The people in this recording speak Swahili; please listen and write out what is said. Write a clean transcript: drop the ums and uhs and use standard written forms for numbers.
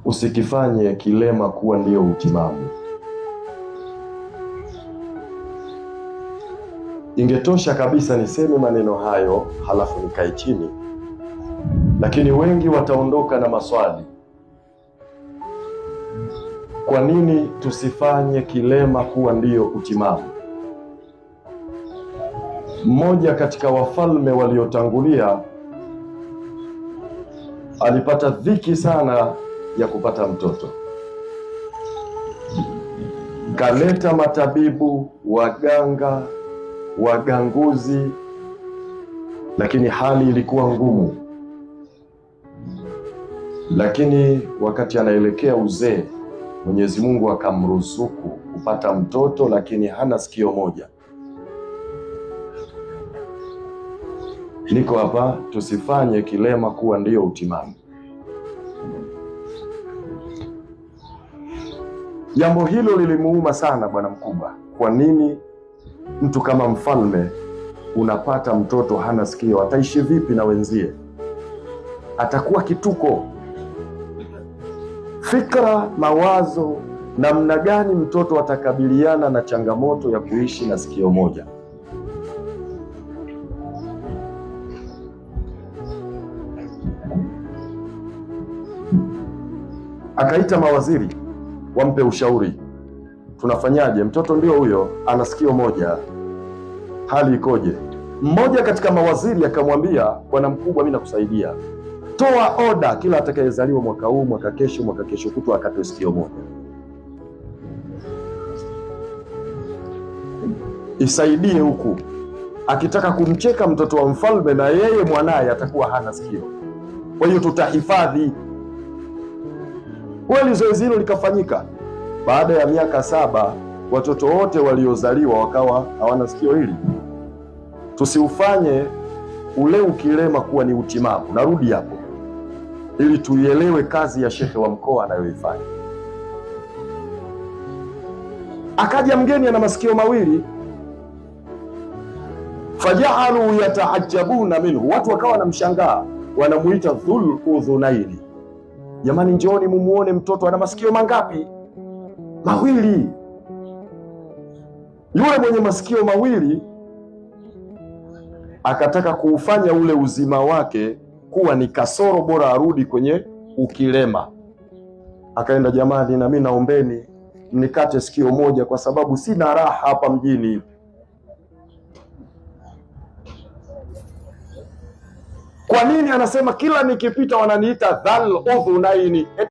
Usikifanye kilema kuwa ndiyo utimamu. Ingetosha kabisa niseme maneno hayo halafu nikae chini, lakini wengi wataondoka na maswali. Kwa nini tusifanye kilema kuwa ndiyo utimamu? Mmoja katika wafalme waliotangulia alipata dhiki sana ya kupata mtoto. Kaleta matabibu, waganga, waganguzi, lakini hali ilikuwa ngumu. Lakini wakati anaelekea uzee, Mwenyezi Mungu akamruzuku kupata mtoto, lakini hana sikio moja. Niko hapa, tusifanye kilema kuwa ndiyo utimamu. Jambo hilo lilimuuma sana bwana mkubwa. Kwa nini mtu kama mfalme unapata mtoto hana sikio? Ataishi vipi na wenzie? Atakuwa kituko. Fikra, mawazo, namna gani mtoto atakabiliana na changamoto ya kuishi na sikio moja? Akaita mawaziri wampe ushauri, tunafanyaje? Mtoto ndio huyo, ana sikio moja, hali ikoje? Mmoja katika mawaziri akamwambia, bwana mkubwa, mimi nakusaidia, toa oda, kila atakayezaliwa mwaka huu, mwaka kesho, mwaka kesho kutwa akatwe sikio moja, isaidie huku. Akitaka kumcheka mtoto wa mfalme, na yeye mwanaye atakuwa hana sikio, kwa hiyo tutahifadhi. Kweli zoezi hilo likafanyika. Baada ya miaka 7 watoto wote waliozaliwa wakawa hawana sikio hili. Tusiufanye ule ukilema kuwa ni utimamu. Narudi hapo ili tuielewe kazi ya shekhe wa mkoa anayoifanya. Akaja mgeni ana masikio mawili, fajalu yataajabuna minhu, watu wakawa wanamshangaa, wanamuita dhul udhunaini. Jamani, njooni mumuone mtoto ana masikio mangapi? Mawili. Yule mwenye masikio mawili akataka kuufanya ule uzima wake kuwa ni kasoro, bora arudi kwenye ukilema. Akaenda, jamani, na mimi naombeni mnikate sikio moja kwa sababu sina raha hapa mjini. Kwa nini? Anasema kila nikipita wananiita dhal udhunaini.